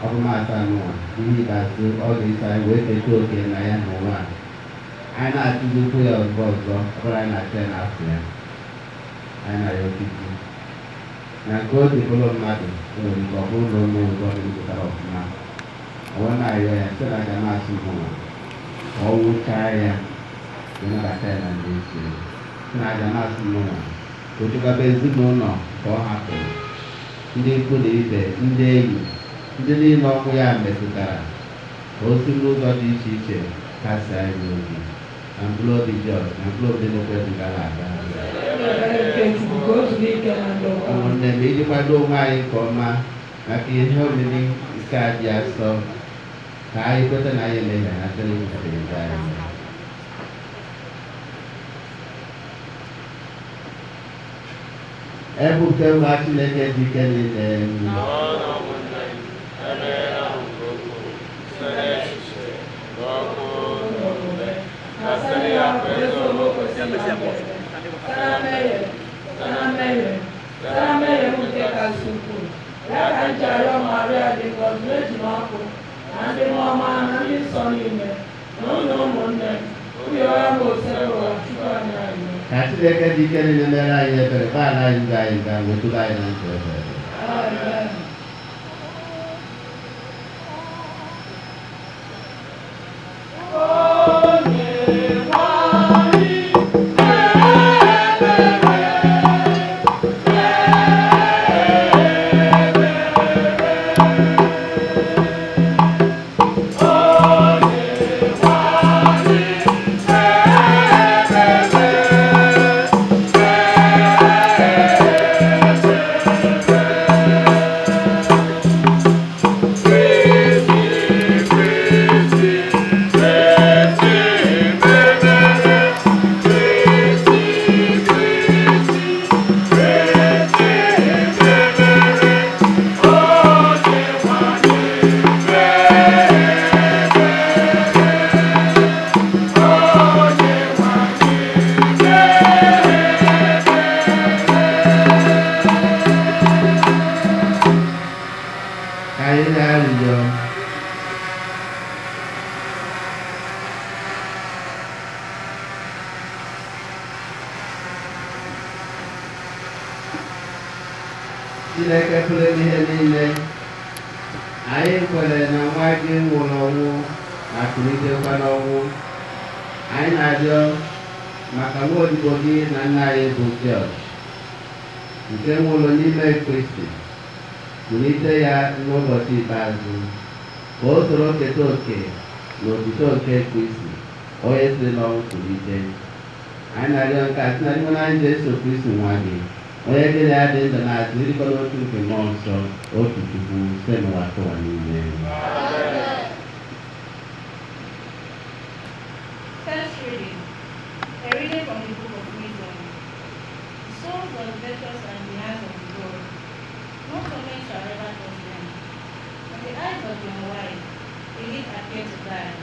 Ọ bụ Mass anụnwa ihe ikpeazụ ọ ga-eso anyị wee keta oke na ya n'ụwa a. Anyị na-atụzikwu ya ọzọ ọzọ, ọ bụrụ anyị na-achọ ya n'afọ ya. Anyị na-arịọ Chukwu na nke o ji bụrụ mmadụ nwere ike ọ bụrụ na onye ụzọ mejupụtara ọfụma. Ọ wee na-arịọ ya site na aja Mass n'ụwa ka ọ wụchaa ya wee nabata ya na ndị isi ya. Site na aja Mass n'ụwa ka o chekwaba ezinụlọ ka ọ hapụrụ, ndị ikwu na ibe, ndị enyi, ndị niile ọnwụ ya metụtara, ka o si n'ụzọ dị iche iche kasie anyị obi na mkpụrụ obi George na mkpụrụ obi ndị kwere gara aga. Ekpere nke Chukwu ka o zuru ike na ndokwa. Ụmụnne m, iji kwado onwe anyị nke ọma maka ihe omimi nke a dị asọ, ka anyị kweta na anyị emehie na site n'ikwupụta njọ anyị. Ebute nwa Chineke dị ike niile. N'ọnụ ụmụnne m, emeela m nke ukwuu site n'echiche, n'okwu, n'omume, na site n'ịhapụ ezi omume kwesịrị na mmepe. Site na mmehie, site na mmehie, site na mmehie m nke kasị ukwuu. Ya ka m ji arịọ Maria dị ngọzi Virgin ọkụ, na ndị mmụọ ọma na ndị nsọ niile, na unu ụmụnne m, rịọrọ m Osebụrụwa Chukwu anyị arịrịọ. Ka Chineke dị ike niile mere anyị ebere, gbaghara anyị njọ anyị ga wee duga anyị na ndụ ebere. Amen. Onye nwe anyị, ebere, ebere. Onye nwe anyị, ebere, Kristi, Kristi, Kristi memere, Kristi, Kristi, Kristi memere, onye nwe anyị ebere, onye nwe anyị Ka anyị na-arịọ. Chineke pụrụ ime ihe niile, anyị kwere na nwa gị nwụrụ ọnwụ ma kulitekwa n'ọnwụ. Anyị na-arịọ maka nwa odibo gị na nna anyị bụ George, nke nwụrụ n'ime Kristi, kulite ya n'ụbọchị ikpeazụ, ka o soro keta oke n'otito nke Kristi, onye siri n'ọnwụ kulite. Anyị na-arịọ nke a site na Dinwenụ anyị Jesu Kristi nwa gị, onye gị na ya dị ndụ na-achị ịdịkọ n'otu nke mmụọ nsọ, otu Chukwu, site n'ụwa nke ụwa niile. First reading, a reading from the book of Wisdom. The souls of the virtuous are in the hands of the Lord. No torment shall ever touch them. In the eyes of the unwise, they did appear to die.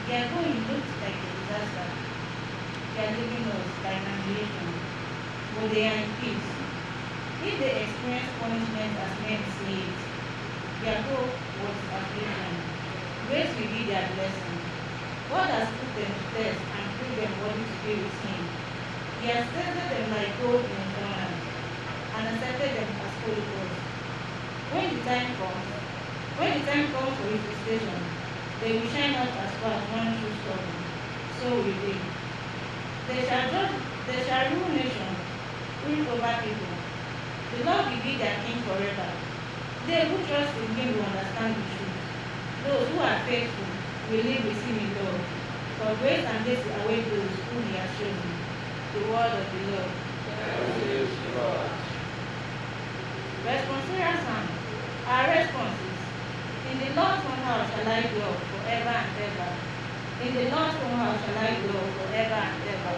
Their going looked like a disaster. Their leaving us like annihilation. But they are in peace. If they experience punishment as men see it, their hope was affliction. Grace will be their blessing. God has put them to test and proved them worthy to be with him. He has tested them like gold in a furnace and accepted them as holy gold. When the time comes, when the time comes for his visitation, they will shine out as far as one true struggle. So will they. They shall judge, they shall rule nations, rule over people. The Lord will be their king forever. They who trust in him will understand the truth. Those who are faithful will live with him in love. For grace and mercy await those whom he has chosen. The word of the Lord. Responsorial Psalm. Our response is, In the Lord's own house shall I dwell forever and ever. In the Lord's own house shall I dwell forever and ever.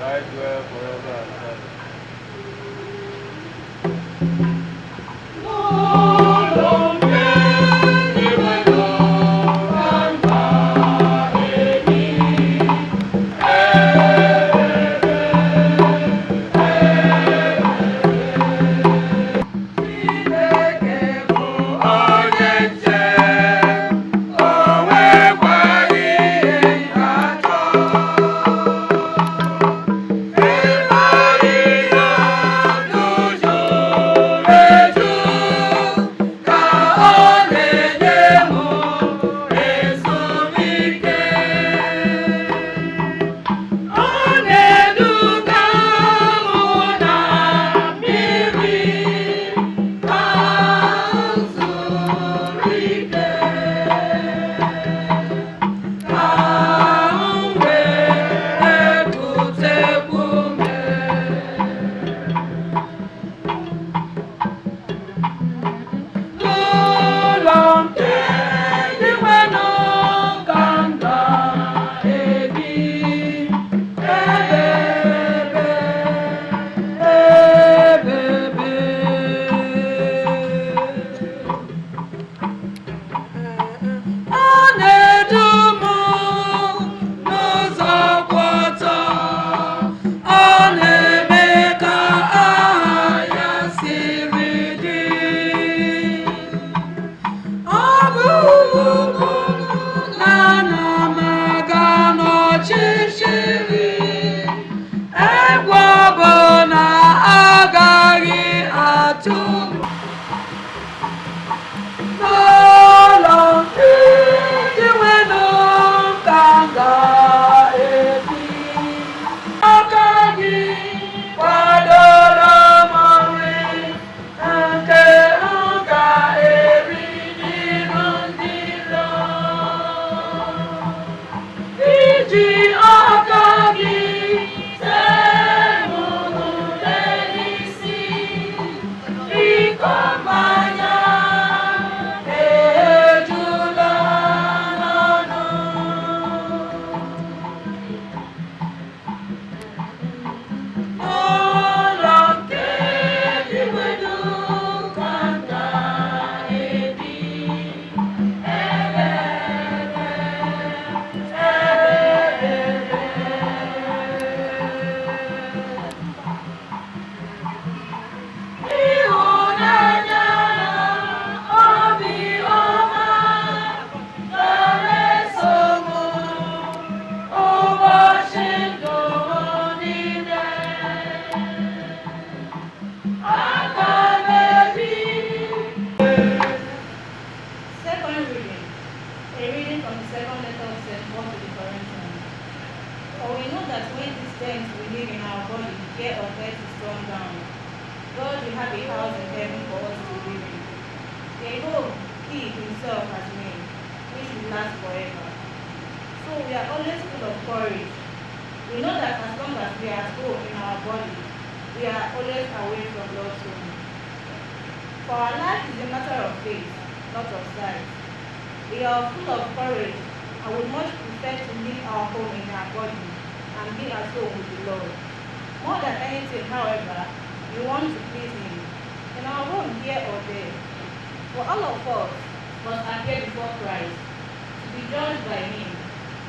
I dwell forever and ever. N'ụlọ nke Dinwenụ ka m ga-ebi. Ebere, ebere. Chineke. N'ụlọ nke Dinwenụ ka m ga-ebi. Aka gị kwadoro m nri nke m ga-eri n'iru ndị iro. Iji aka gị tee m ude n'isi, iko mmanya ejula n'ọnụ. Ụlọ nke Dinwenụ ka m ga-ebi, ebe ebe ebe. Ịhụnanya na obi ọma ga-eso m ụbọchị ndụ m niile. Aga m ebi. Second reading, a reading from the second letter of St. Paul to the Corinthians. For we know that when this tent we live in our body, here on earth is torn down, God will have a house in heaven for us to live in. A home he himself has made, which will last forever. So we are always full of courage. We know that as long as we are at home in our body, we are always away from Lord's home. For our life is a matter of faith, not of sight. We are full of courage and would much prefer to leave our home in our body and be at home with the Lord. More than anything, however, we want to please Him, in our home here or there. For all of us must appear before Christ, to be judged by Him.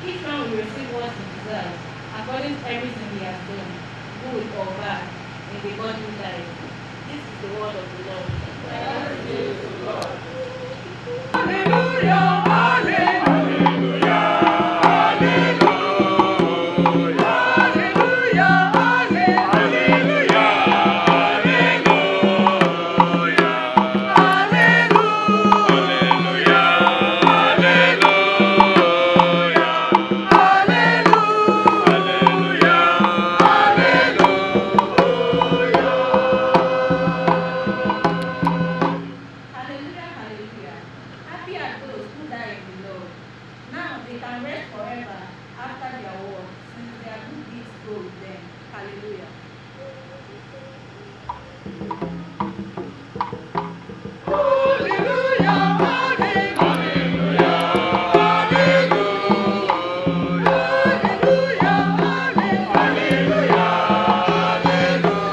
Each one will receive what he deserves, according to everything he has done, good or bad, in the godly life. This is the word of the Lord. Hallelujah, hallelujah, hallelujah, hallelujah, hallelujah, hallelujah. Hallelujah, hallelujah. Happy are those who die in the Lord. Now they can rest forever after their work, since their good deeds go with them. Hallelujah. Hallelujah, hallelujah, hallelujah, hallelujah,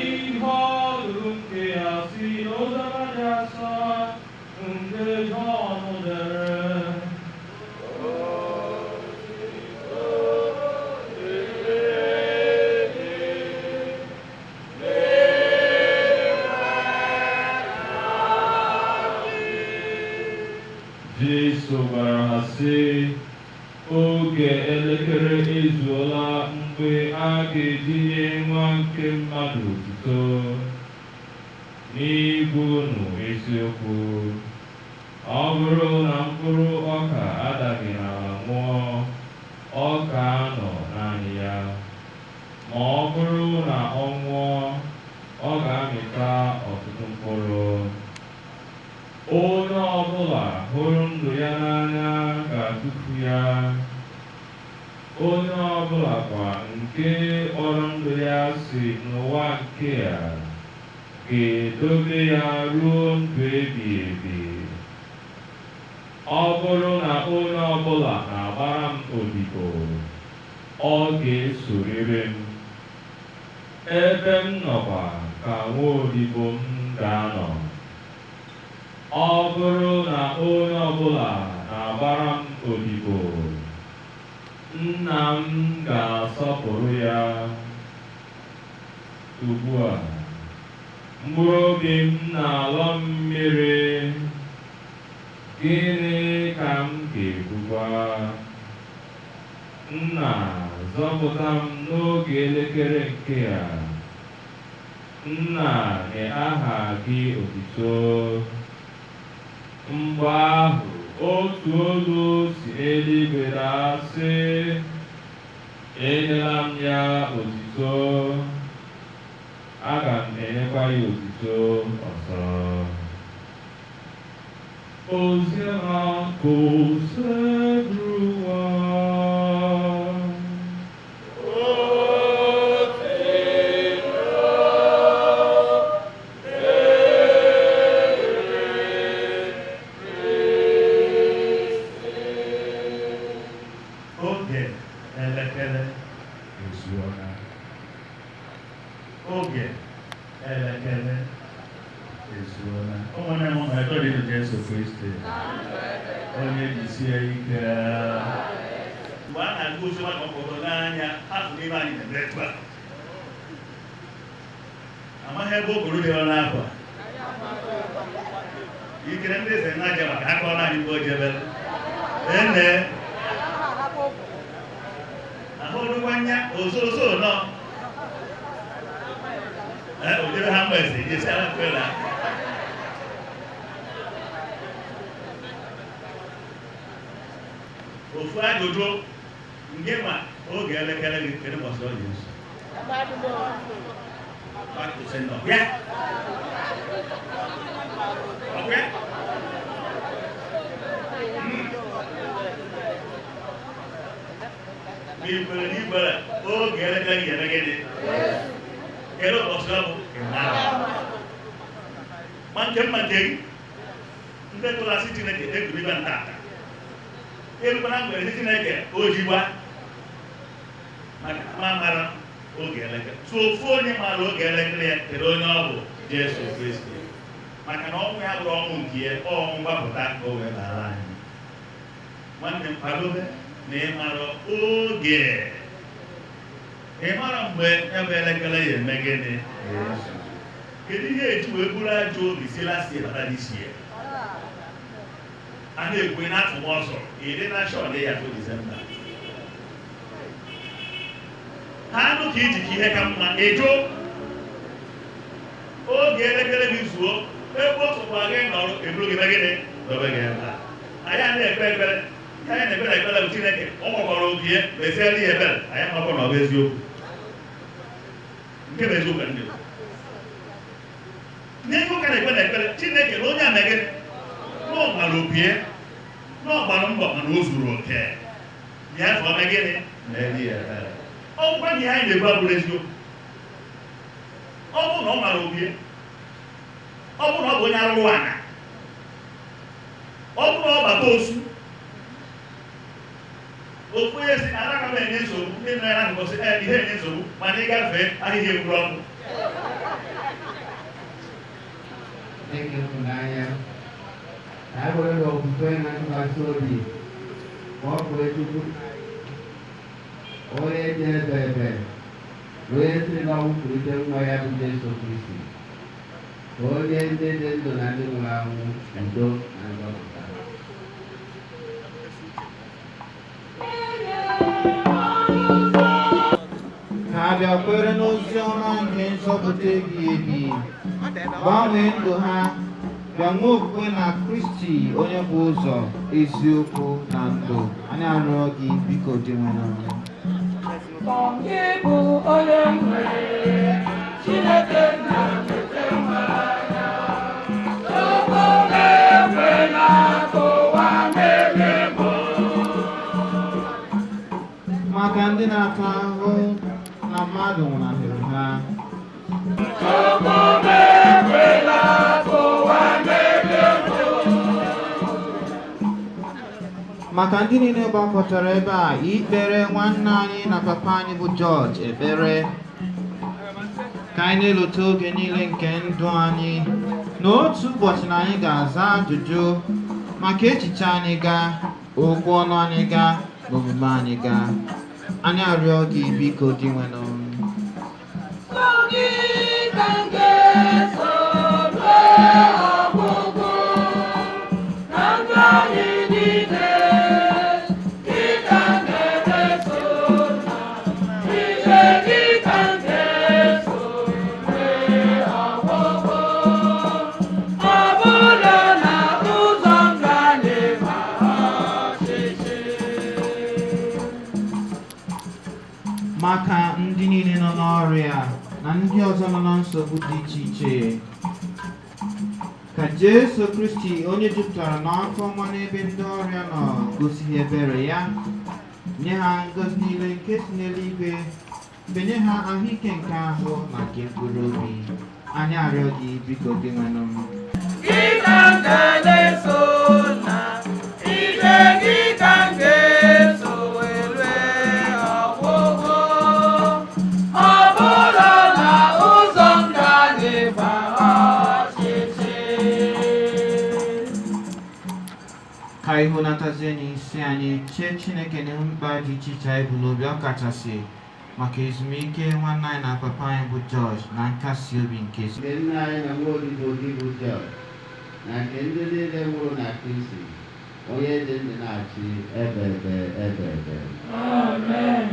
Ihe ọlụrụ nke ya si n'oziọma dị asọ nke Jọn dere. Jesu gwara ha sị, oge elekere ezuola mgbe a ga-eji nye nwa nke mmadụ otuto. N'ịgwa unu eziokwu, ọ bụrụ na mkpụrụ ọka adaghị n'ala nwụọ, ọ ga-anọ naanị ya. Ma ọ bụrụ na ọ nwụọ, ọ ga-amịta ọtụtụ mkpụrụ. Onye ọbụla hụrụ ndụ ya n'anya ga-atụfu ya. Onye ọbụla kwa nke kpọrọ ndụ ya si n'ụwa nke a ga-edobe ya ruo ndụ ebighị ebi. Ọ bụrụ na onye ọbụla na-agbara m odibo, ọ ga-esorịrị m. Ebe m nọkwa ka nwa odibo m ga-anọ. Ọ bụrụ na onye ọbụla na-agbara m odibo, nna m ga-asọpụrụ ya. Ugbu a, Mkpụrụ obi m na-alọ mmiri, gịnị ka m ga-ekwukwa? Nna, zọpụta m n'oge elekere nke a. Nna, nye aha gị otuto. Mgbe ahụ, otu olu si n'eluigwe daa sị, Enyela m ya otuto, aga m enyekwa ya otuto ọzọ. Oziọma ka Osebụrụwa. Oge elekere ezuola. Oge elekere ezuola. Ụmụnne m na ekpere Jesu Kristi. Onye jisie ike. Mgbe a na-agụ ozi ọma ka ọ kpọrọ n'anya, afọ n'ime anyị na-eme etu a. Amaghị ebe okoro dị ọ n'akwa. Ikere ndị eze nnaja maka aka ọrụ anyị mgbe o jebere. Ene. Ahụrụkwanya ozozo nọ. Ee, o jebe ha mgbe eze, jesi ala mkpela. Ofu ajụjụ nke ma oge elekere gị kedu ụbọchị ọ ga-ezu? Back to sender. Ya? Okay? N'ikwere n'ikwere oge elekere gị ga-eme gịnị? Kedu ụbọchị ọ bụ? Ị mara. Ma nke mma nke gị, ndị tụrụ asị Chineke egwuribe ntata. Erukwana mgbe ezi Chineke o jigba maka ma mara oge elekere. So ofu onye mara oge elekere ya kedu onye ọ bụ? Jesu Kristi. Maka na ọnwụ ya bụrụ ọnwụ nke ya, ọnwụ mgbapụta ka o wee bara anyị. Nwanne m, kwadobe na ịmara oge. Ị mara mgbe ya bụ elekere ya eme gịnị? Ezu. Kedu ihe eji wee buru ajọ obi si last year bata this year? A na-ekwe n'afọ m ọzọ, ịdị na shọ dị ya afọ Disemba. Ha anụ ka iji ka ihe ka mma ịjụ oge elekere gị zuo ebe ọ sọkwa gị nọrọ eburu gị gịnị dobe gị ebe a. Anyị a na-ekpe ekpere, ihe anyị na-ekpere ekpere bụ Chineke ọ nwekwara obi ya meziere ya ebere. Anyị amakwa na ọ bụ eziokwu. Nke bụ eziokwu ndị n'ihe ụka na-ekpe na ekpere Chineke na onye a mee gịnị na ọ gbara obi ya na ọ gbara mbọ mana o zuru oke ya afọ ome gịnị na-eri ya ebere. Ọ bụkwa na ihe anyị na-ekwu abụrụ eziokwu. Ọ bụrụ na ọ mara obi ya, ọ bụrụ na ọ bụ onye arụrụ ana, ọ bụrụ na ọ bata osu ofu onye si anaghị m enye nsogbu, ndị nọ ya n'akụkụ sị ee ihe enye nsogbu, mana ị gafee ahịhịa ekwuru ọkụ. Dịka ịhụnanya na anyị nwere okwukwe na ntụkwasị obi ma ọ bụ Chukwu onye dị ebe ebe na onye siri n'ọnwụ kulite nwa ya bụ Jesu Kristi, ka onye ndị dị ndụ na ndị nwụrụ anwụ udo na nzọpụta. Ha bịa kwere n'ozi ọma nke nzọpụta ebighị ebi, gbanwee ndụ ha, bịa nwee okwukwe na Kristi onye bụ ụzọ, eziokwu na ndụ. Anyị arịọ gị biko Dinwenụ. Gị bụ onye nwere Chineke nna nweta mmanya. Chukwu ekwela ka ụwa merie m. Maka ndị na-ata ahụhụ na mmadụ nwụnahụrụ ha. Chukwu ekwela ka ụwa merie m. Maka ndị niile gbakọtara ebe a ikpere nwanne anyị na papa anyị bụ George ekpere, ka anyị na-elote oge niile nke ndụ anyị n'otu ụbọchị na anyị ga-aza ajụjụ maka echiche anyị ga, okwu ọnụ anyị ga, na omume anyị ga. Anyị arịọ gị biko Dinwenụ. Gị ka m ga-eso. ọgwụgwụ na ndụ anyị niile gị ka m ga-eso na ije gị ka m ga-eso rue ọgwụgwụ ọ bụrụ na ụzọ ndụ anyị gbara ọchịchị. Maka ndị niile nọ n'ọrịa na ndị ọzọ nọ na nsogbu dị iche iche, ka Jesu Kristi onye jupụtara n'afọ ọma n'ebe ndị ọrịa nọ gosi ha ebere ya, nye ha ngọzi niile nke si n'eluigwe, benye ha ahụike nke ahụ na nke mkpụrụ obi. Anyị arịọ gị, biko, gị nwenụ m. Gị ka m ga-eso na ije gị ka m ga-eso wee rue ọgwụgwụ ọ bụrụ na ụzọ ndụ anyị gbara ọchịchị. Ka ịhụnatazie n'isi anyị chee Chineke n'ihu mkpa dị iche iche anyị bụ n'obi, ọkachasị maka ezumike nwanne anyị na papa anyị bụ George na nkasi obi nke Nke nna anyị na nwa odibo gị bụ Jọn, na nke ndị niile nwụrụ na Kristi, onye dị ndụ na-achị ebe ebe ebe ebe. Amen.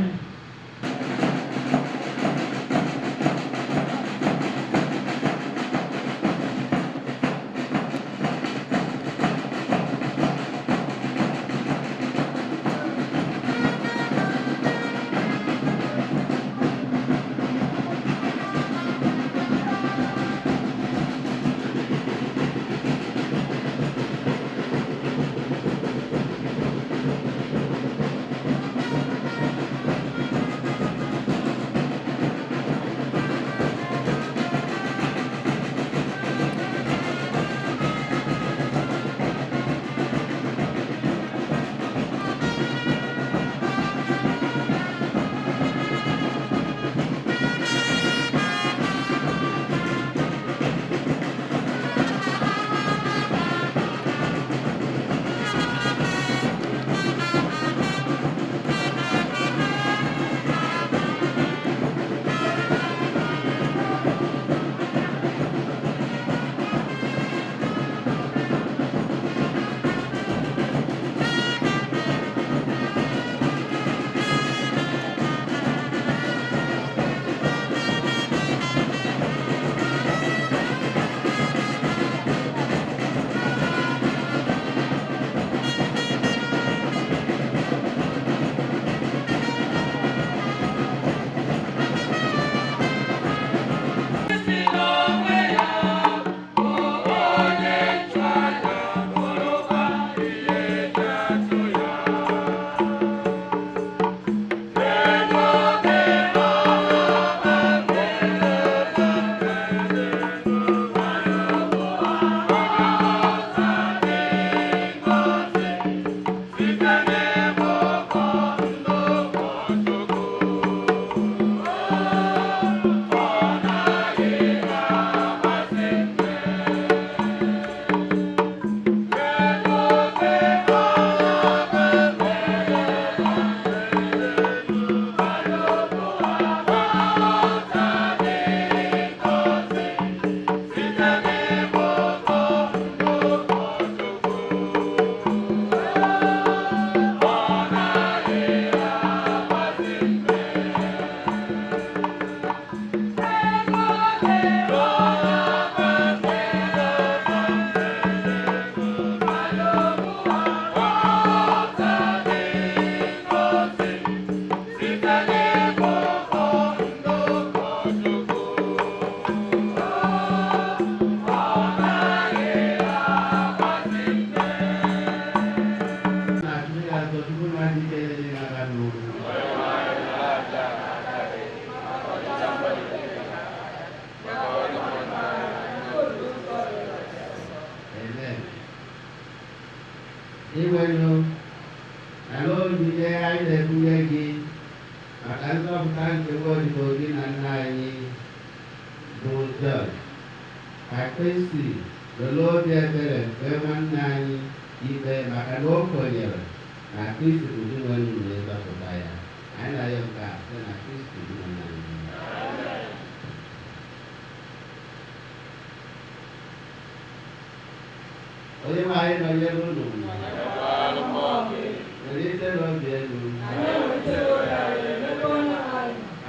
Si n'onwe ya bụ onye nchụaja bụrụkwa ihe eji atụ ya. Ego site n'ebe ọkọ ndụ Chukwu. Na-achụ ya azọ tupu mmadụ ike dị n'aka n'olu. Amen. Iwelu ala onyinye anyị na-ebunye gị maka nzọpụta nke nwa odibo gị na nna anyị bụ Jọn. Ka Kristi were obi ebere mgbe nwanne anyị ikpe maka na o kwenyere na Kristi bụ Dinwenụ na ịzọpụta ya. Anyị na-arịọ nke a site na Kristi Dinwenụ anyị. Onye nwe anyị nọnyere unu. Welite n'obi elu.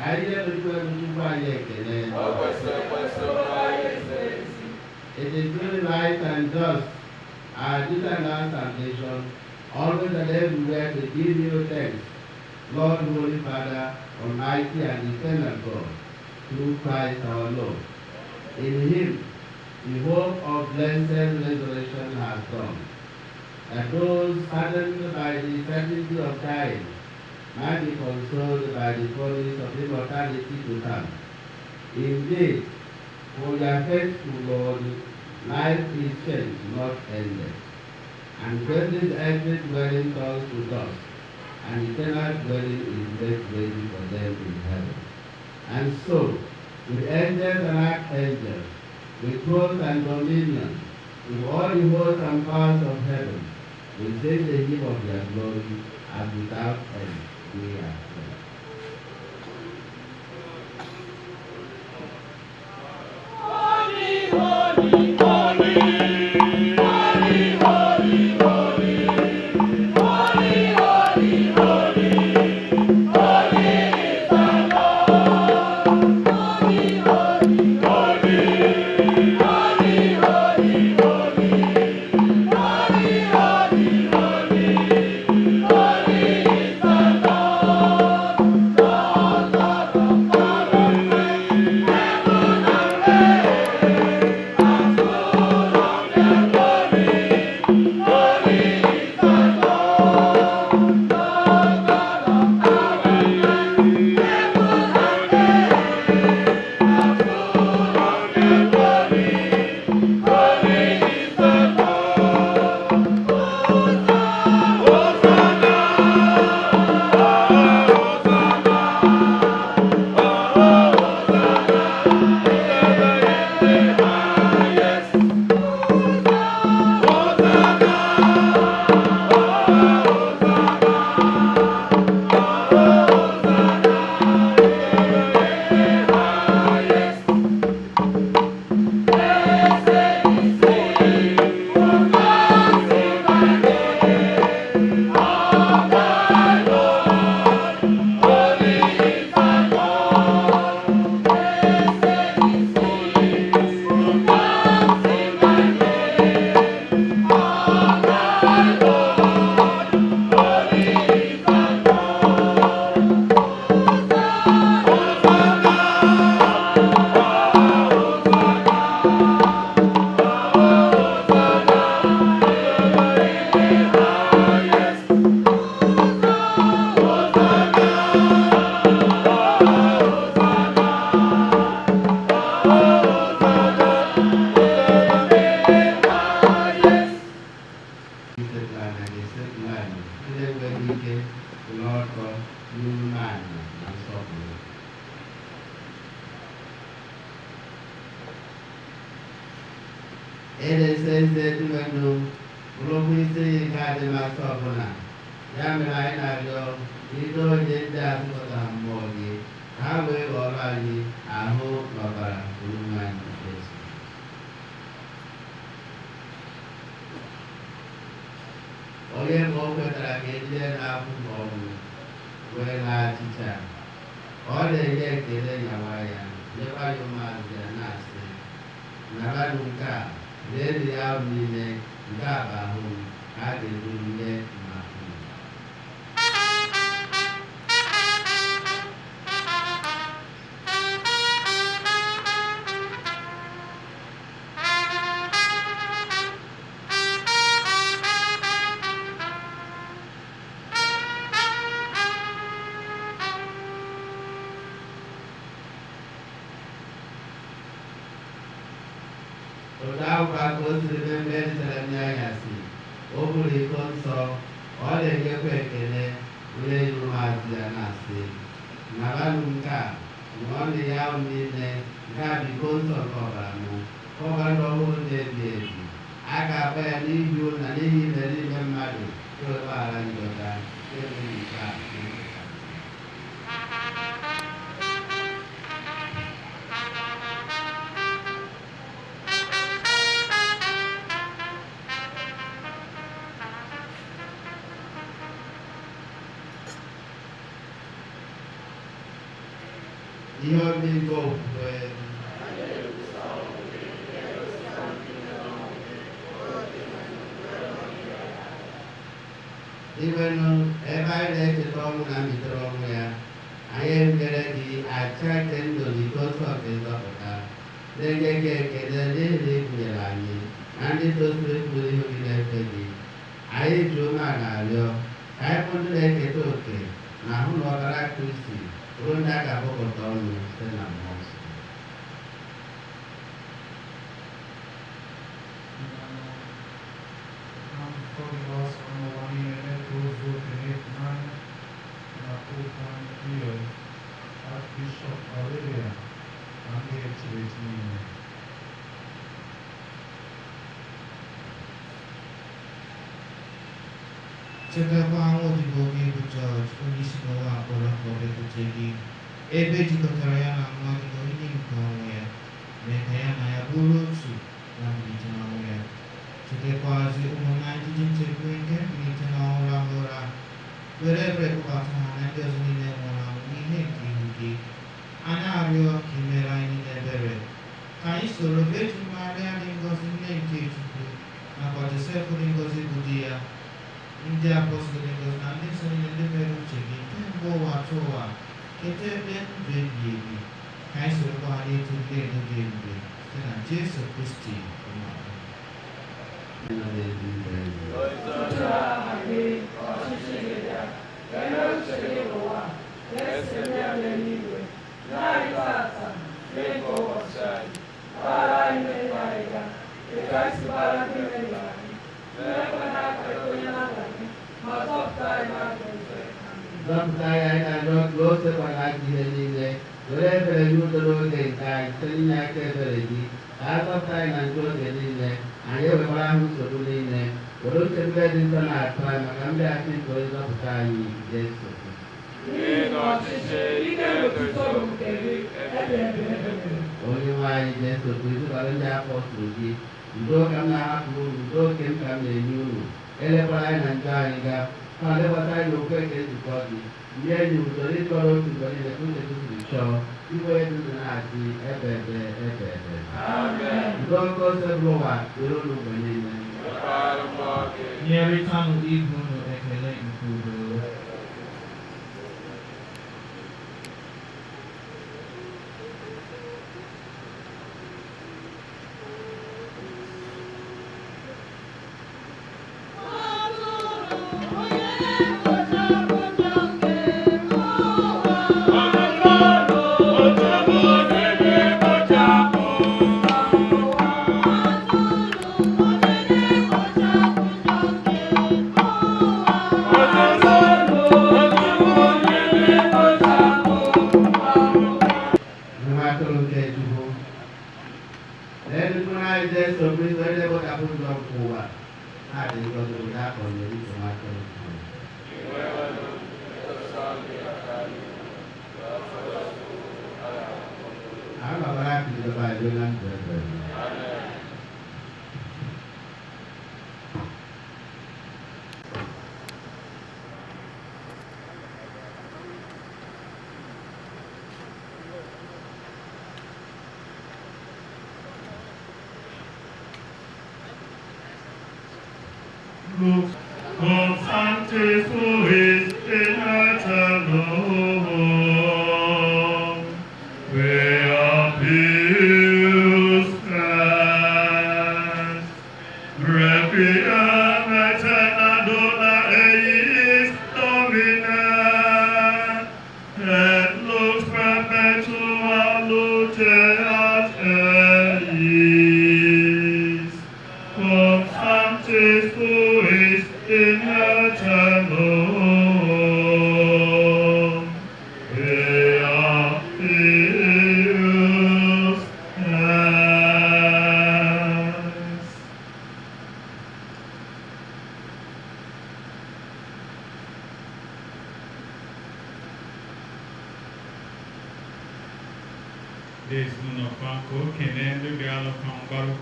Anyị na-erukwu eru Chukwu anyị ekele. It is truly right and just, our duty and our salvation, always and everywhere to give you thanks, Lord, Holy Father, Almighty and eternal God, through Christ our Lord. In him, the hope of blessed resurrection has come, that those saddened by the certainty of dying might be consoled by the promise of immortality to come. Indeed, for your faithful Lord, life is changed, not ended. And when this earthly dwelling turns to dust, an eternal dwelling is made ready for them in heaven. And so, with angels and archangels, with thrones and dominions, with all the hosts and powers of heaven, we sing the hymn of their glory, as without end we are blessed. Holy, holy, holy, holy, holy, holy, holy, holy, holy, holy is the Lord. Holy, holy, holy, holy, holy, holy, holy, holy, holy, holy is the Lord. Lord, Lord of all heaven and earth are full of your glory. Holy is the Lord, Lord God of heaven and earth are full of your glory. Holy is the Lord. Hosanna, Ndị enweghị ike kwụrụ ọtọ n'ime anyị na nsọpụrụ. Edese eze Dinwenụ bụrụkwa isi iyi nke adịmasị ọbụla. Ya mere anyị na-arịọ bido onye ndị a tụkọtara mmụọ gị ka ha wee ghọrọ anyị ahụ na ọbara Onyenwe anyị Jesu. Onye ma o kwetara ka ejide na-akwụ ma ọnwụ wee laa achịcha ka ọ na-enye ekele nyawa ya nyekwa ya ụmụazụ ya na-asị, naranụ nke a, rienụ ya niile, nke a bụ ahụ m ka a ga-eburu nye maka unu. Otu akwụkwọ aka o siri mee mgbe e richara nri anyasị, o buru iko nsọ, ọ na-enyekwa ekele, onye ya ụmụazụ ya na-asị, naranụ nke a, ṅụọnụ ya niile, nke a bụ iko nsọ nke ọbara m, ọbara ndụ ọhụrụ na-ebi ebi. A ga-agba ya n'ihi unu na n'ihi imerime mmadụ ka e wee gbaghara njọ ha, na-emeghị nke a n'ụbọchị. Ihe omimi nke okwukwe. Iwenụ ebe anyị na-echeta ọnwụ na mbitere ọnwụ ya, anyị erubere gị aja nke ndụ na iko nsọ nke nzọpụta, na-enye gị ekele n'ihi na ị gụnyere anyị na ndị tozuru ekwuru ihu gị na-efe gị. Anyị ji umeala arịọ ka anyị bụ ndị na-eketa òkè na ahụ na ọbara Kristi bụrụ ndị a ga-akpọkọta ọnụ site na mmụọ nsọ. Archbishop Valeria na ndị echiri echi niile. Chetakwa nwa odibo gị bụ George, onye isi n'ụwa akpọrọ ka ọ bịakwute gị, ebe ejikọtara ya na nwa gị na onye nke ọnwụ ya, mee ka ya na ya bụrụ otu na mbilite n'ọnwụ ya. Chetakwazi ụmụnna ndị ji nchekwube nke mbilite n'ọnwụ rahụ ụra, were ebere kpọbata ha na ndị ọzọ niile nwụrụ anwụ n'ihe nke ihu gị. Anyị arịọ ka ị mere anyị niile ebere, ka anyị soro Virgin Maria dị ngọzi nne nke Chukwu, nakwa Josef dị ngọzi bụ di ya, ndị apọstụl dị ngọzi na ndị nsọ niile ndị mere uche gị kemgbe ụwa atọ ụwa, keta ebe ndụ ebighị ebi, ka anyị sorokwa ha na-eto gị na-edo gị ebube site na Jesu Kristi Onyenwe anyị. Nọ n'eluigwe. Otuto aha gị, ọchịchị gị bịa, ka e mee uche gị n'ụwa, ka esi eme ya n'eluigwe. Nye anyị tata, mee nke ụbọchị anyị. Gbaghara anyị mmehie anyị ga, dịka anyị si gbaghara ndị mehiere anyị. Ekwela ka ekwenye n'aha gị, ma zọpụta anyị n'ajọ ife. Zọpụta anyị, anyị na-arịọ ka o sekwana aka ihe niile, were ebere gị udo n'oge nke anyị site n'inye aka ebere gị, ka a zọpụta anyị na njọ oge niile, anyị ewekwara ahụ nsogbu niile, were uche mbe dị nsọ na-atụ anyị maka mbịaghachi nke onye nzọpụta anyị, Jesu Kristi. N'ihi na ọchịchị, Ike na otuto bụ nke gị, ebe ebe ebe. Onye nwe anyị Jesu Kristi gwara ndị apọstụl gị, udo ka m na-ahapụ unu, udo nke m ka m na-enye unu, elekwala anyị na njọ anyị gaa, ma lekwata anyị n'okwe nke nzukọ gị, nye anyị udo n'ịtọrọ otu mgbe niile ka uche gị siri chọọ, igwe onye dị ndụ na-achị ebe ebe ebe ebe. Amen. Udo nke ose bụ ụwa dịrị unu mgbe niile. Dịkwara mmụọ gị. Nyerịtanụ ibe unu ekele nke udo. Nwa atụrụ nke Chukwu. Lee nnukwu anyị Jesu Kristi onye na-ekpochapụ njọ nke ụwa, na-adị ngọzi bụ ndị akpọrọ n'etiti nwa atụrụ Chukwu. Anyị gbabara akụjọba anyị ruo na ndụ ebe ebe. Lux cum sanctis suis in aeternum, quia pius est, requiem aeterna dona eis Domine, et lux perpetua luceat eis, cum sanctis suis in aeternum, quia pius est. Ndị ezinụlọ fa ka o kelee ndị bịara fa mgbaru.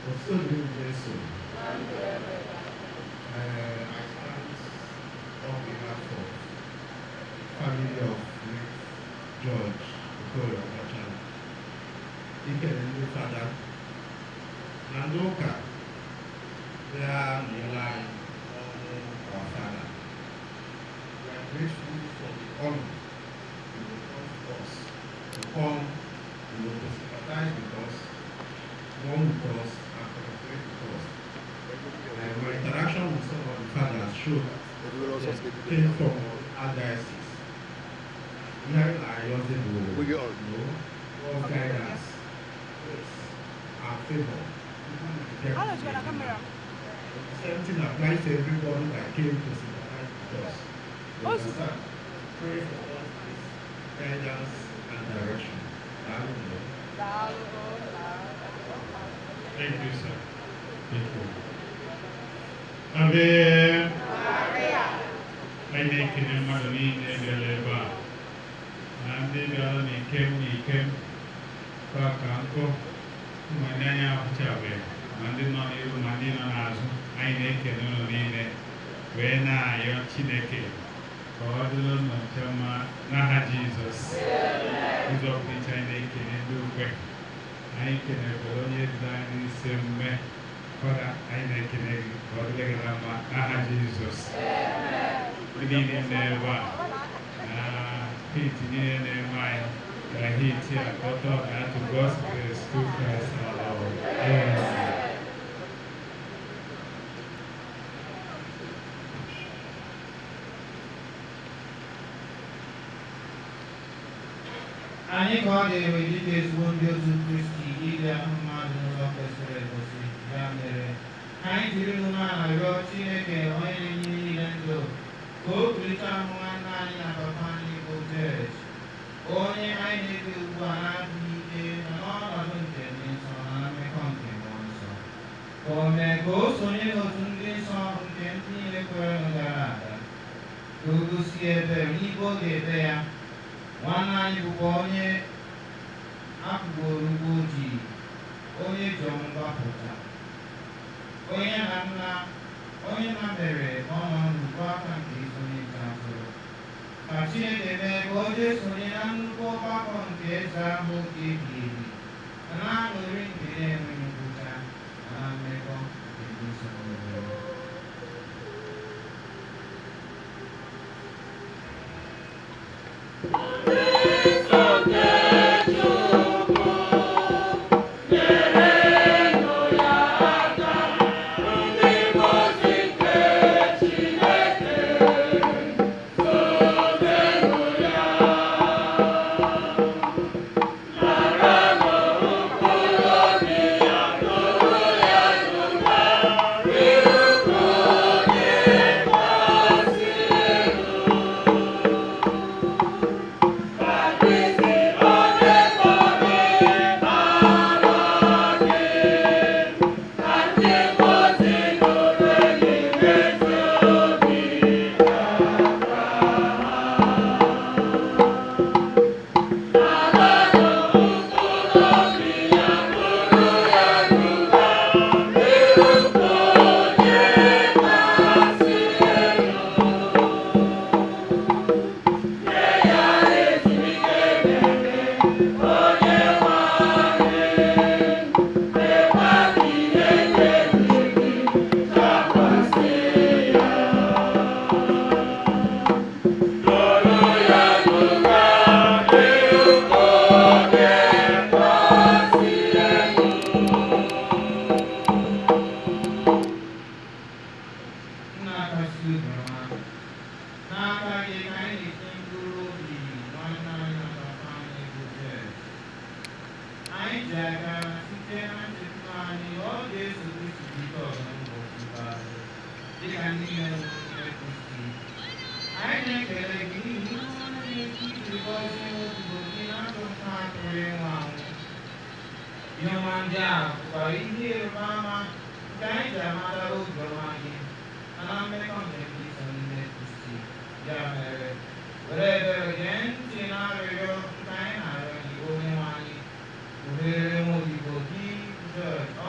Otu dịrị Jesu. I stand on behalf of family of late George Okoye Okpachala. Ikele ndị fada na ndị ụka bịa nọnyere anyị n'ọnwụ our father. We are grateful for the honor you brought to us to come, to sympathize with us, mourn with us, and celebrate with us. My interaction with some of the fathers showed that they came from our diocese. Hearing our God's guidance, grace, and favor. The same thing applies to everybody that came to sympathize with us. We understand. Pray for God's grace, guidance, and direction. Thank you, sir. Thank you. Ave Maria. Anyị na-ekele mmadụ niile bịara ebe a na ndị bịara n'ikem n'ikem ka ka nkụ ma ndị anyị ahụchabeghị ma ndị nọ n'ihu ma ndị nọ n'azụ. Anyị na-ekele ụlọ niile wee na-ayọ Chineke ka ọ dịrị ụnụ nche mma n'aha Jizọs. Ụzọ pụrụ iche anyị na-ekele ndị ukwe, anyị kelekwara onye duru anyị n'isi emume. Fada, anyị na-ekele gị ka ọ dịrị gị na mma n'aha Jizọs. Ndị niile nọ ebe a na hiti niile na-eme anyị ka hiti a kọtọ na to God's grace through Christ our Lord. Amen. Anyị ka ọ dịrị dịka ezigbo ndị otu Kristi ile ahụ mmadụ n'ụzọ kwesịrị ekwesị. Ya mere, ka anyị jiri umeala rịọ Chineke onye na-enye niile ndụ ka o kulite ahụ nwanne anyị na papa anyị bụ George, onye anyị na-ebi ugbu a na-adịghị ike na n'ọnọdụ nke ndị nsọ na mmekọ nke mmụọ nsọ, ka o mee ka o sonye n'otu ndị nsọ nke ndị niile kwere gara aga, ka o gosi ebere n'ikpe ọ ga-ebe ya. Nwanne anyị bụkwa onye akwụgoro ụgwọ ojii, onye ji ọnwụ gbapụta, onye na nna onye na mere ọnọ n'ubu aka nke isonye nke atụrụ. Ka Chineke mee ka o jee sonye na nnukwu ọgbakọ nke eze ahụ nke ebighị ebi, na na-aṅụrị nke na-enweghị ngwụcha na na mmekọ nke ndị nsọ niile.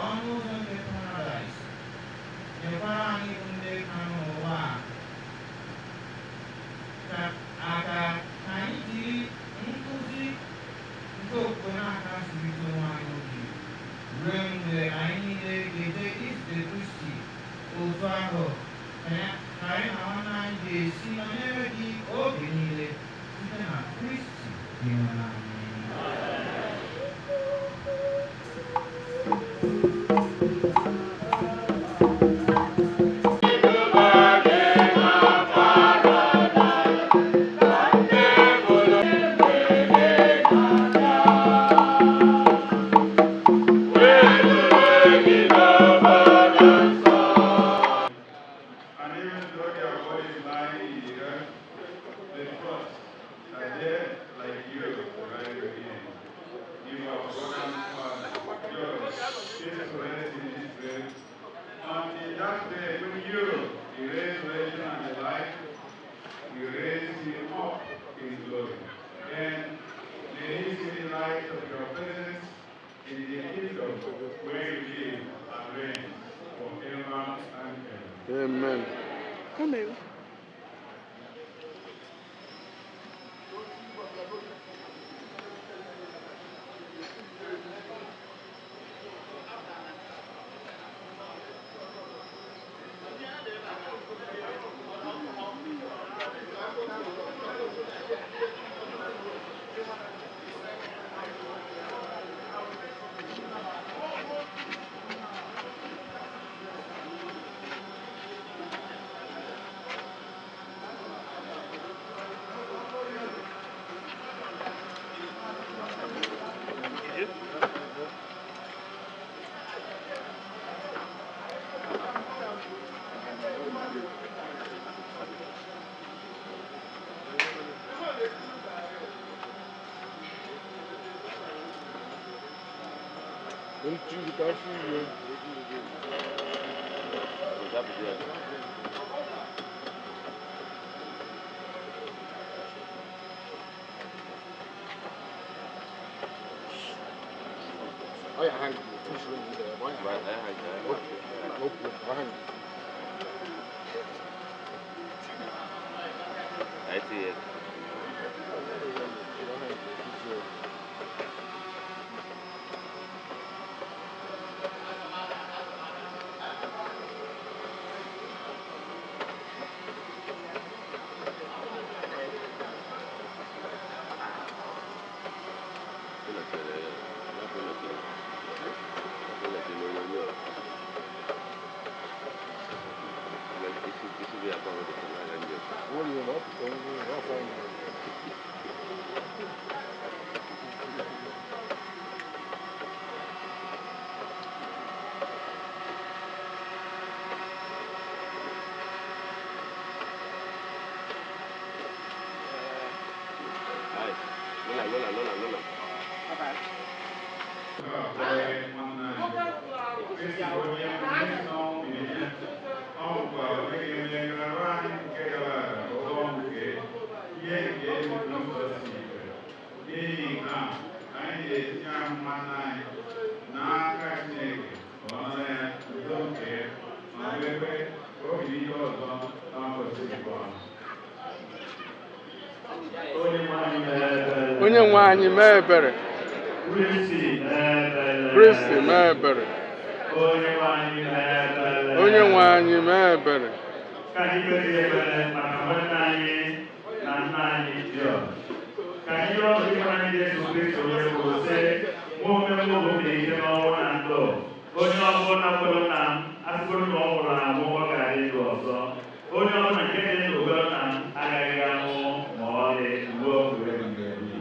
Ọnụ ụzọ nke paradaịs, nyekwara anyị bụ ndị ka mgbe anyị niile ga-eje izute Kristi, otu ahụ ka anyị na nwanne anyị ga-esi nọnyere gị oge niile site na Kristi Dinwenụ anyị. And even though their bodies lie in the earth, they trust that they, like you, will rise again. Give our brother and father, George, peace to rest in his grave. Until that day when you, the resurrection and the life, will raise him up in glory. Then may he see the light of your presence in the kingdom where you live and reign forever and ever. Amen. I see it. Lola, Lola, Lola. Onye nwe anyị mee ebere. Kristi mee ebere. Onye nwe anyị mee ebere. Ka anyị kpere ekpere maka nwanne anyị na nna anyị Jọn. Ka anyị rịọ Onyenwe anyị Jesu Kristo onye kwuru sị, mụ onwe m bụ mbilite n'ọnwụ na ndụ. Onye ọbụla kwere na m, asịkwara na ọ nwụrụ anwụ, ọ ga-adị ndụ ọzọ. Onye ọbụla nke dị ndụ kwere na m agaghị anwụ ma ọlị ruo mgbe ebighị ebi.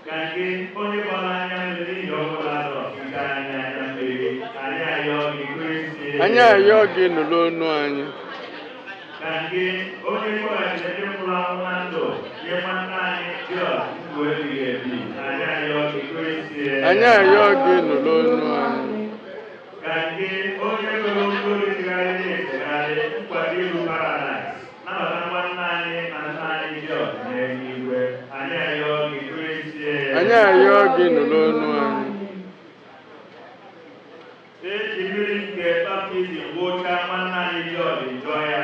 Ka gị onye gbara anya mmiri n'ihi ọnwụ Lazarọs nke anyị anya mmiri, anyị ayọọ gị Kristi. Anyị ayọọ gị nụrụ ọnụ anyị. Ka gị onye kpọghachiri ndị nwụrụ anwụ na ndụ nye nwanne anyị Jọn ndụ ebighị ebi, anyị ayọọ gị Kristi. Anyị ayọọ gị nụrụ ọnụ anyị. Ka gị onye nwere okporo chegharịrị echegharị nkwado iru paradaịs nabata nwanne anyị na nna anyị Jọn n'eluigwe, anyị ayọọ gị Kristi. Anyị ayọọ gị nụrụ ọnụ anyị. Eji mmiri nke baptizim gwụchaa nwanne anyị Jọn njọ ya,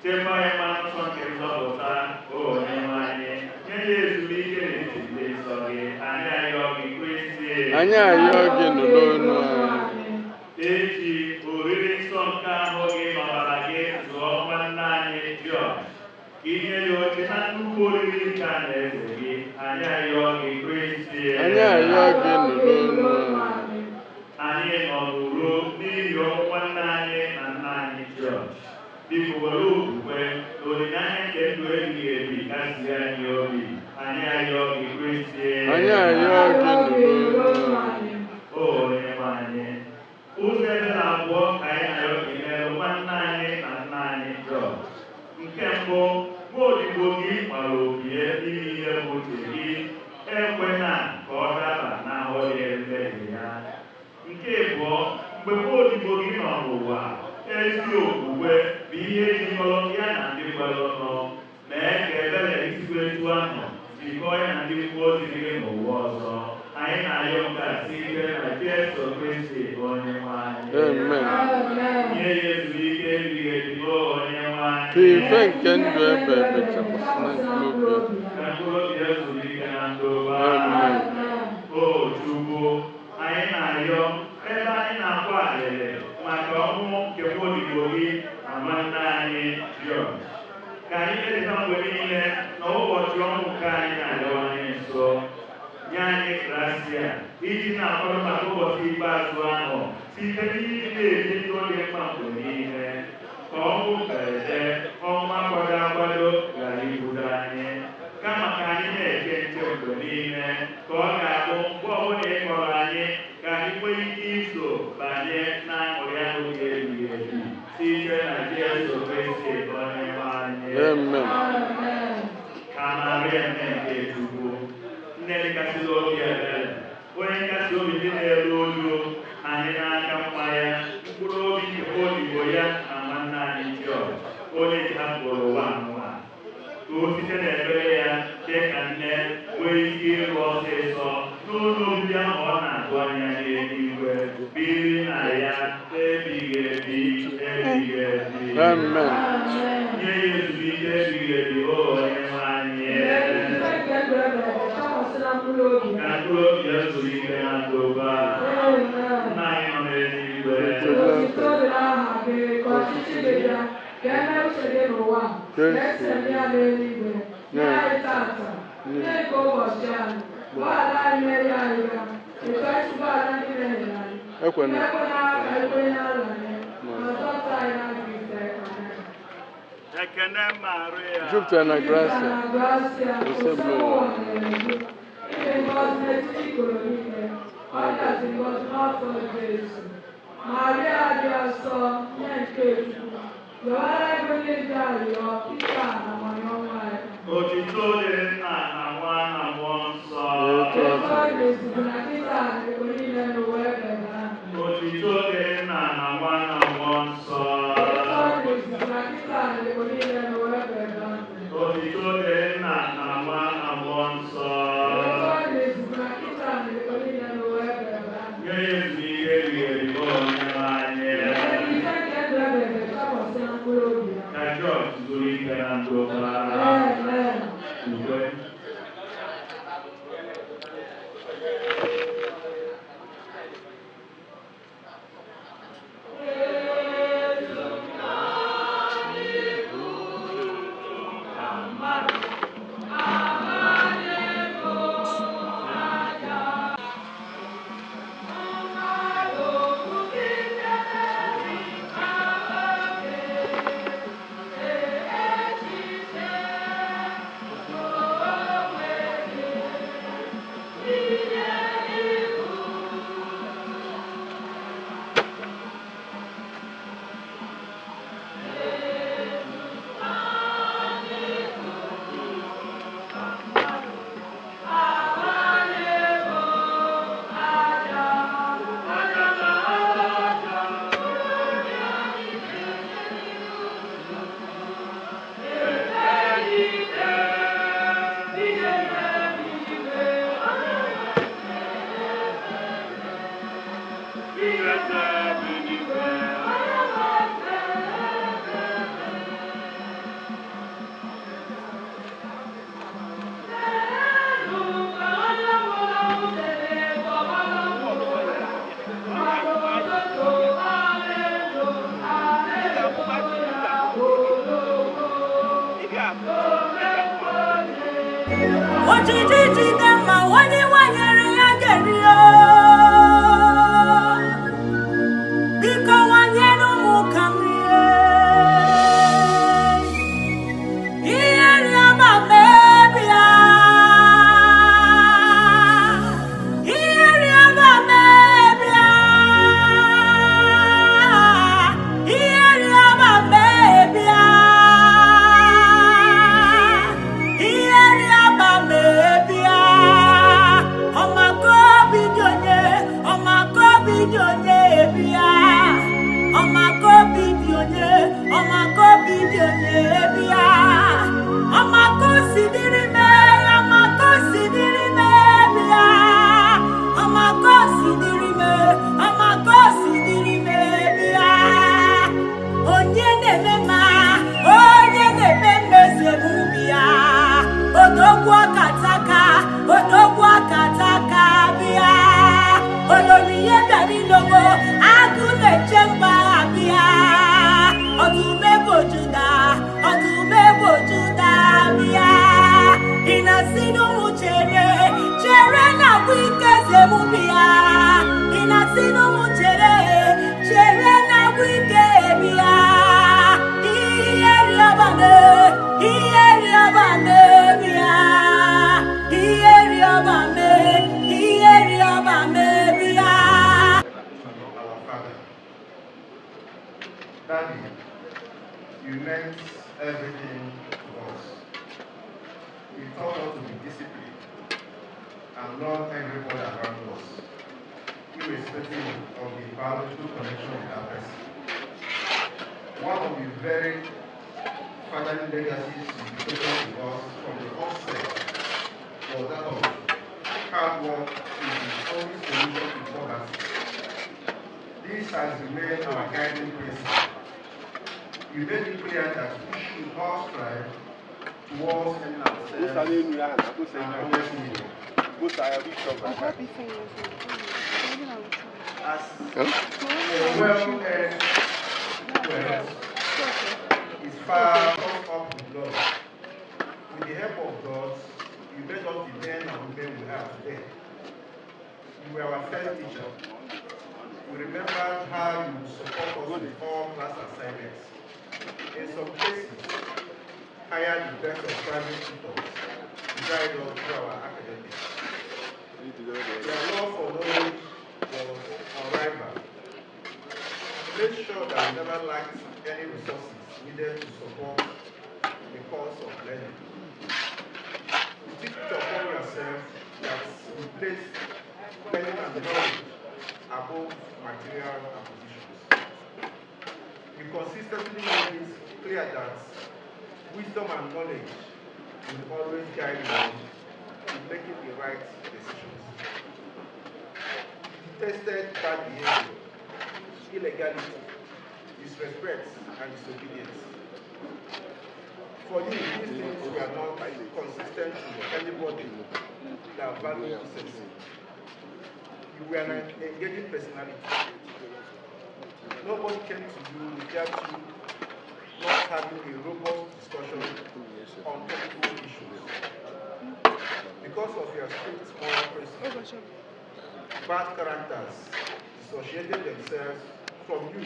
chekwaa ya mmanụ nsọ nke nzọpụta, o Onyenwe anyị, nye ya ezumike n'etiti ndị nsọ gị, anyị ayọọ gị Kristi. Anyị ayọọ gị nụrụ ọnụ anyị. Eji oriri nsọ nke ahụ gị na ọbara gị zụọ nwanne anyị George, ka inye ya oche na nnukwu oriri nke alaeze gị. Anyị arịọ gị, Kristi. Anyị arịọ gị, nụrụ olu anyị. Anyị nọ n'uro n'ihi ọnwụ nwanne anyị na nna anyị George. Biko were okwukwe na olileanya nke ndụ ebighị ebi kasie anyị obi. Anyị arịọ gị, Kristi. Anyị arịọ gị, nụrụ olu anyị. O Onyenwe anyị, ụzọ ebere abụọ ka anyị na-arịọ gị merụ nwanne anyị na nna anyị George. Nke mbụ, nwa odibo gị gbara obi ya ime ihe bụ uche gị, ekwena ka ọ daba n'ahụ ya mmehie ya. Nke abụọ, mgbe nwa odibo gị nọ n'ụwa, ezi okwukwe bụ ihe jikọrọ ya na ndị kwerenụ. Mee ka ebere gị sikwa etu ahụ jikọọ ya na ndị mmụọ ozi gị n'ụwa ọzọ. Anyị na-arịọ nke a site na Jesu Kristi Onyenwe anyị. Amen. Nye ya ezumike ebighị ebi, o Onyenwe anyị. Ka ife nke ndụ ebe ebe chekwasị na mkpụrụ obi. Ka mkpụrụ obi ya zuru ike na ndokwa. Amen. O Chukwu, anyị na-arịọ ebe anyị na-akwa arịrị maka ọnwụ nke nwa odibo gị na nwanne anyị George. Ka anyị na-echeta mgbe niile na ụbọchị ọnwụ nke anyị na-abịawanye nso. Nye anyị grasia iji na-akwado maka ụbọchị ikpeazụ ahụ site n'iji na-ebi ndụ dị mma mgbe niile. Ka ọnwụ mberede, ọnwụ akwado akwado ghara ibudo anyị, kama ka anyị na-eche nche mgbe niile, ka ọ ga-abụ mgbe ọbụla ị kpọrọ anyị ka anyị nwee ike iso banye n'aṅụrị ahụ dị ebighị ebi site na Jesu Kristi Onyenwe anyị. Amen. Ka Maria nne nke Chukwu, nne dịkasịrị obi ebere, onye nkasi obi ndị na-eru uju, anyị n'aka mma ya, mkpụrụ obi nke odibo ya na nwanne anyị George, onye hapụrụ ụwa nwa. Ka o site n'ebere ya dị ka nne nwee ike ịrụ ọsịsọ n'ụlọ obibi ahụ ọ na-atụ anya n'eluigwe, biri na ya ebighị ebi ebighị ebi. Amen. Nye ya ezumike ebighị ebi, o Onyenwe anyị. Ka mkpụrụ obi ya zuru ike na ndokwa. Nna anyị nọ n'eluigwe. Otuto dịrị aha gị, ka ọchịchị gị bịa, ka e mee uche gị n'ụwa, ka esi eme ya n'eluigwe. Nye anyị tata, nye nke ụbọchị anyị, gbaghara anyị mmehie anyị ga, etu anyị si gbaghara ndị mehiere anyị. Ekwena. Ekwena ka anyị kwenye n'ala anyị, ma zọpụta anyị n'ajọ ife. Amen. Ekene Maria. Jupụtara na grasia. Na grasia, Osebụlụwa. Osebụlụwa nyere gị. Ịdị ngọzi n'etiti ikoro niile, ọ dịkasị ngọzi n'afọ Jesu. Maria dị asọ, nne nke Chukwu, yọwara ebe ndị dị arịọ, kịta na amara ọnwa anyị. Otito dịrị Nna na Nwa na Mmụọ Nsọ. Etu ọ Etu ọ dị ozugbo na kịta na ebe niile n'ụwa ebe na. Otito dịrị Nna na Nwa na Mmụọ Nsọ. Etu ọ dị ozugbo na kịta na ebe niile n'ụwa ebe na. Otito dịrị Nna na Nwa na Mmụọ Nsọ. Etu ọ dị ozugbo na kịta na ebe niile n'ụwa ebe na. Nye ya ezumike ebighị ebi, o Onyenwe anyị. Ife nke ndụ ebe ebe chakwasị na mkpụrụ obi ya. Ka George zuru ike na ndokwa. Amen. Ukwe. Thank you. Ojiji jide mma onye nwanyere ya ga-eri o. Biko nwanyere ụmụ ka m rie. Ihe rịọma mebia. Ihe rịọma mebia. Ihe rịọma mebia. Ihe rịọma mebia. Ọmako bido onye, ọmako bido onye ebia. Ọmako bido onye, ọmako bido onye ebia. Ọmako si dịrị mee, ọmako si dịrị mee bịa. Ọmako si dịrị mee, ọmako si dịrị mee bịa. Onye na-eme mma, onye na-eme mmezi emume ya. Odogwu akataka, odogwu akataka bịa. Olori ihe bịara ilogo, agụ na-eche mba bịa. Ọdụm ebo Juda, ọdụm ebo Juda bịa. Ị na-asị n'ụmụ chere, chere na agwụ ike zemu bịa. Ị na-asị n'ụmụ chere, chere na agwụ ike bịa. Ihe rịọba me, ihe rịọba me bịa. Ihe rịọba me, ihe rịọba me bịa. Our father. Daddy, you meant everything to us. You taught us to be disciplined and love everybody around us, irrespective of the biological connection with that person. One of the very fatherly legacies you bequeathed to us from the onset was that of hard work is the only solution to poverty. This has remained our guiding principle. You made it clear that we should all strive towards earning ourselves an honest living. As a well-earned wealth is far up with love. With the help of God, you made us the men and women we are today. You were our first teacher. We remember how you support us with all class assignments. In some cases, hired the best of private tutors to guide us through our academics. Your love for knowledge was unrivaled. Made sure that we never lacked any resources needed to support the cause of learning. You took it upon yourself that you placed learning and knowledge above material acquisitions. You consistently made it clear that wisdom and knowledge will always guide you in making the right decisions. You detested bad behavior, illegality, disrespect, and disobedience. For you, these things were not consistent with anybody that valued decency. You were an engaging personality. Nobody came to you without you not having a robust discussion on topical issues. Because of your strict moral principles, bad characters dissociated themselves from you,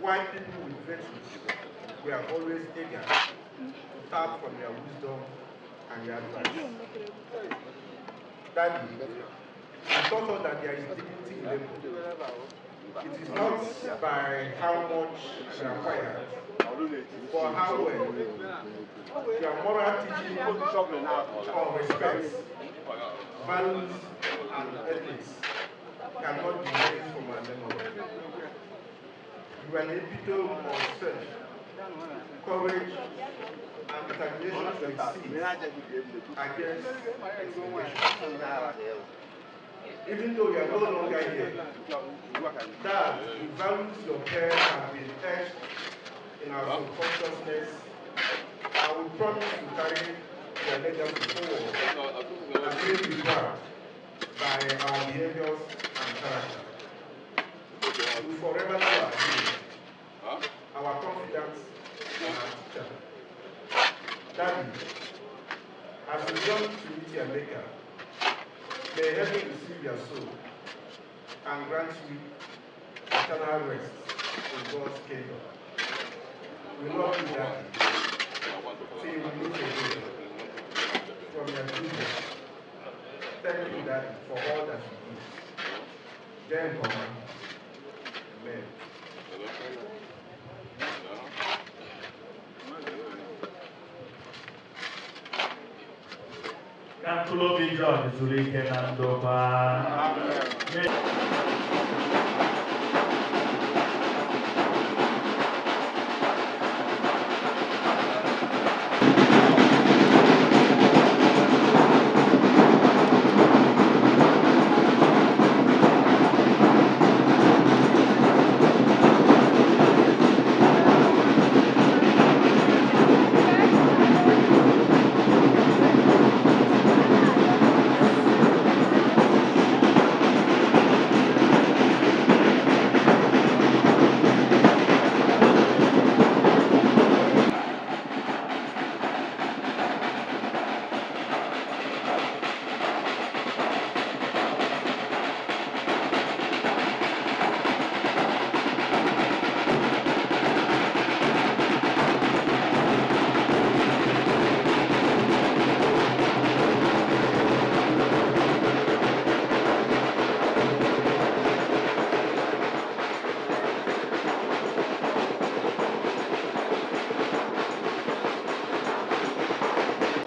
while people with virtues were always eager to tap from your wisdom and your advice. Daddy, you taught us that there is dignity in labor. It is not by how much you acquire, but how well. Your moral teaching on respect, values, and ethics cannot be erased from our memory. You are an epitome of strength, courage, and determination to exceed against expectations. Even though you are no longer here, Dad, the values your parents have been etched in our subconsciousness, and we promise to carry their legacy forward and make you proud by our behaviors and character. We forever know our dream, our confidence, and our teacher. Daddy, as we journey and grant you eternal rest in God's kingdom. We love you, Daddy. Till we meet again. From your children. Thank you, Daddy, for all that you do. Then, Mama. Amen. Ka mkpụrụ obi Jọn zuru ike na ndokwa.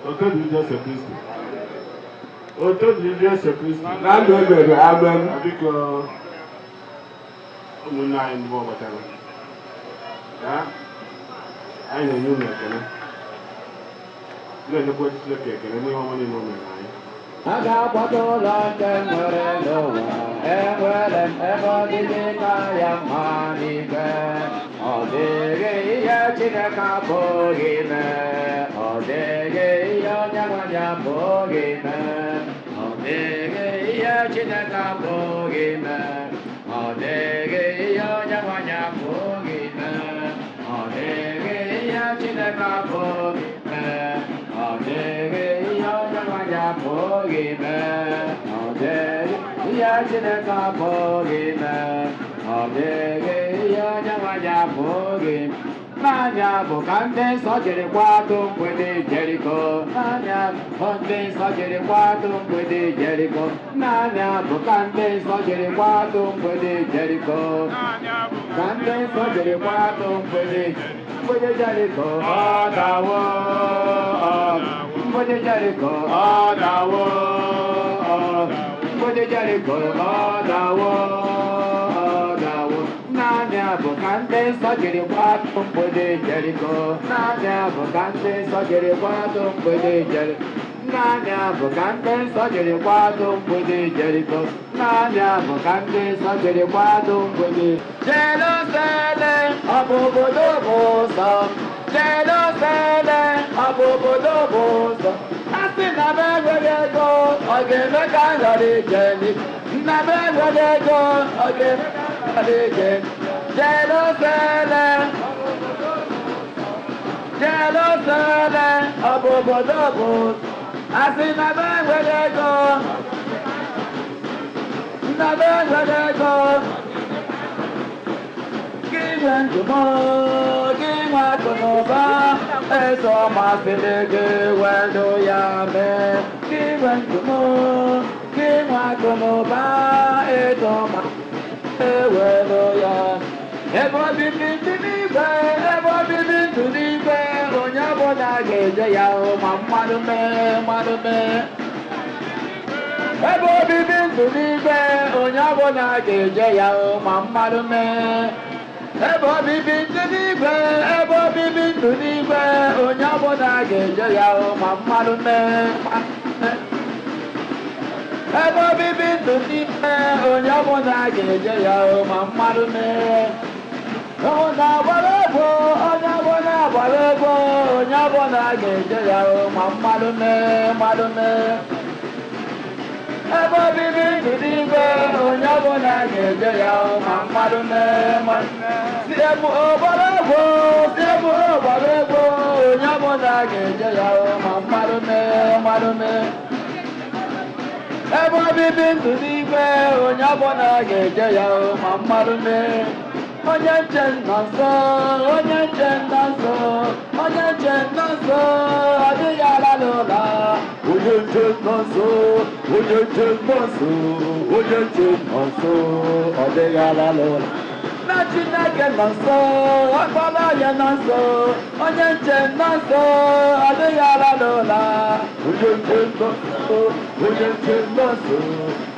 Otito dịrị Jesu Kristi. Otito dịrị Jesu Kristi. Na ndụ ebebe, amen. Biko, ụmụnne anyị ndị ọgbachara ya, anyị na-enye unu ekele, na-enyekwa Chineke ekele n'ihe ọma niile o mere anyị. A ga-akwado ụlọ nke m nwere n'ụwa, enwere m ebe obibi ka ya mma n'igwe. Ọ dịghị ihe Chineke apụghị ime, ọ dịghị ihe onye nwe anyị apụghị ime, ọ dịghị ihe Chineke apụghị ime, ọ dịghị ihe onye nwe anyị apụghị ime, ọ dịghị ihe Chineke apụghị ime, ọ dịghị ihe onye nwe anyị apụghị ime, ọ dịghị ihe Chineke apụghị ime, ọ dịghị ihe onye nwe anyị apụghị ime. Naanị abụ ka ndị nsọ jiri kwado mgbidi Jeriko. Naanị abụ ndị nsọ jiri kwado mgbidi Jeriko. Naanị abụ ka ndị nsọ jiri kwado mgbidi Jeriko. Ka ndị nsọ jiri kwado mgbidi Jeriko. Ọ dawo, ọ mgbidi Jeriko, ọ dawo, ọ mgbidi Jeriko, ọ dawo, ọ dawo. Naanị abụ ka ndị nsọ jiri kwado mgbidi Jeriko. Naanị abụ ka ndị nsọ jiri kwado mgbidi Jeriko. Naanị abụ ka ndị nsọ jiri kwado mgbidi Jeriko. Naanị abụ ka ndị nsọ jiri kwado mgbidi Jerusalem, ọ bụ obodo bụ nsọ. Jerusalem, ọ bụ obodo bụ nsọ. A sị na m enweghị ego, ọ ga-eme ka m ghara ije n'igwe. Nna m enweghị ego, ọ ga-eme ka m ghara ije. Jerusalem, Jerusalem, ọ bụ obodo bụ nsọ. A sị na m enweghị ego, nna m enweghị ego. Gị nwe ndụ m, gị nwe akụ na ụba, eze ọ masịrị gị welu ya mee. Gị nwe ndụ m, gị nwe akụ na ụba, eze ọ ewelu ya. Ebe obibi ndụ n'igwe, ebe obibi ndụ n'igwe, onye ọbụla ga-eje ya hụ ma mmadụ mee, mmadụ mee. Ebe obibi ndụ n'igwe, onye ọbụla ga-eje ya hụ ma mmadụ mee. Ebe obibi ndụ n'igwe, ebe obibi ndụ n'igwe, onye ọbụla ga-eje ya hụ ma mmadụ mee. Ebe obibi ndụ n'igwe, onye ọbụla ga-eje ya hụ ma mmadụ mee. Onye agbara ego, onye ọbụla agbara ego, onye ọbụla ga-eje ya hụ ma mmadụ mee, mmadụ mee. Ebe obibi ndụ n'igwe, onye ọbụla ga-eje ya hụ ma mmadụ mee, mmadụ mee. Si ebu ọgbara ego, si ebu ọgbara ego, onye ọbụla ga-eje ya hụ ma mmadụ mee, mmadụ mee. Ebe obibi ndụ n'igwe, onye ọbụla ga-eje ya o, ma mmadụ mee. Onye nche nọ nso, onye nche nọ nso, onye nche nọ nso, ọ dịghị ala n'ụlọ. Onye nche nọ nso, onye nche nọ nso, onye nche nọ nso, ọ dịghị ala n'ụlọ. Na Chineke nọ nso, ọkpara ya nọ nso, onye nche nọ nso, ọ dịghị ala n'ụlọ. Onye nche nọ nso, onye nche nọ nso,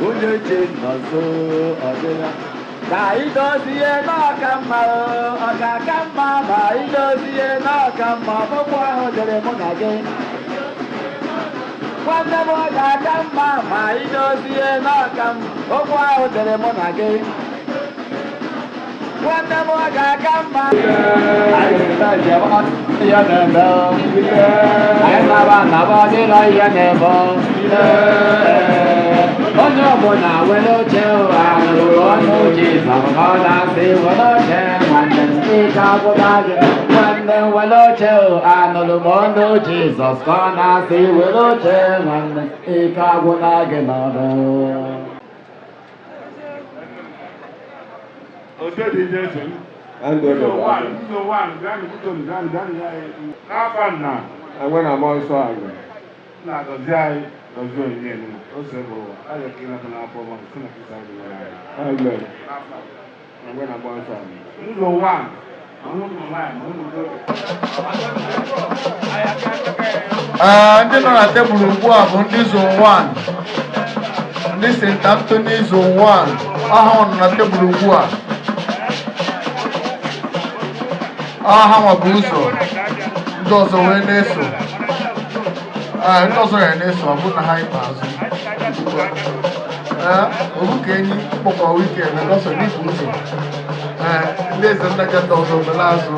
onye nche nọ nso, ọ dịghị. Ka idozie n'ọka mma o, ọ ga-aka mma ma idozie n'ọka mma, ọkpụkpụ ahụ dịrị mụ na gị. Nwanne m, ọ ga-aka mma ma idozie n'ọka mma, okwu ahụ dịrị mụ na gị. Nwanne m, ọ ga-aka mma. Anyị na-eme njem ihe na-eme, anyị naba naba dịrọ ihe na-eme. Onye ọbụla were oche ụgha nụrụ ọnụ Jizọs, ọ na-asị, "Were oche, nwanne m, ike agwụla gị." Nwanne m, were oche ụgha, nụrụ m ọnụ Jizọs ka ọ na-asị, "Were oche, nwanne m, ike agwụla gị n'ọrụ." Otu dị Jesu. Ụzọ one, bịanụ, biko, bịanụ, bịanụ ya. N'afọ nna. Enwe na mmụọ nsọ anyị. Na-agọzi anyị, gọzie onyinye nụ. Ose bụ ụwa. Anyị ka ịnata n'afọ ọma site na Kristo anyị nwere anyị. Amen. Enwe na mmụọ nsọ anyị. Ụzọ one, ma ụmụ nwaanyị, ma ụmụ nwoke. Ee, ndị nọ na tebụl ugbu a bụ ndị zone 1, ndị St. Anthony zone 1 ọha nọ na tebụl ugbu a. Ọha nwa bụ ụzọ, ndị ọzọ wee na-eso. Ee, ndị ọzọ ya na-eso, ọ bụ na ha ikpeazụ. Ee, obu ka enyi kpọkwa weekend na ọsọ n'ibu ụzọ. Ee, ndị eze nnaka ndị ọzọ bela azụ.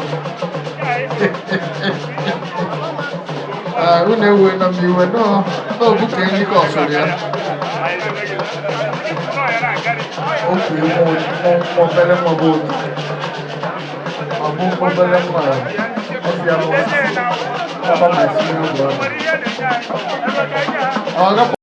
Ee, unu ewe na m iwe n'obu ka enyi ka ọ sụrụ ya. Otu nwa obere nwa bụ otu. Ọ bụ obere nwa ọ si ya bụ osisi. Ọ ma esi n'ogbe ahụ. Ọ gapụ.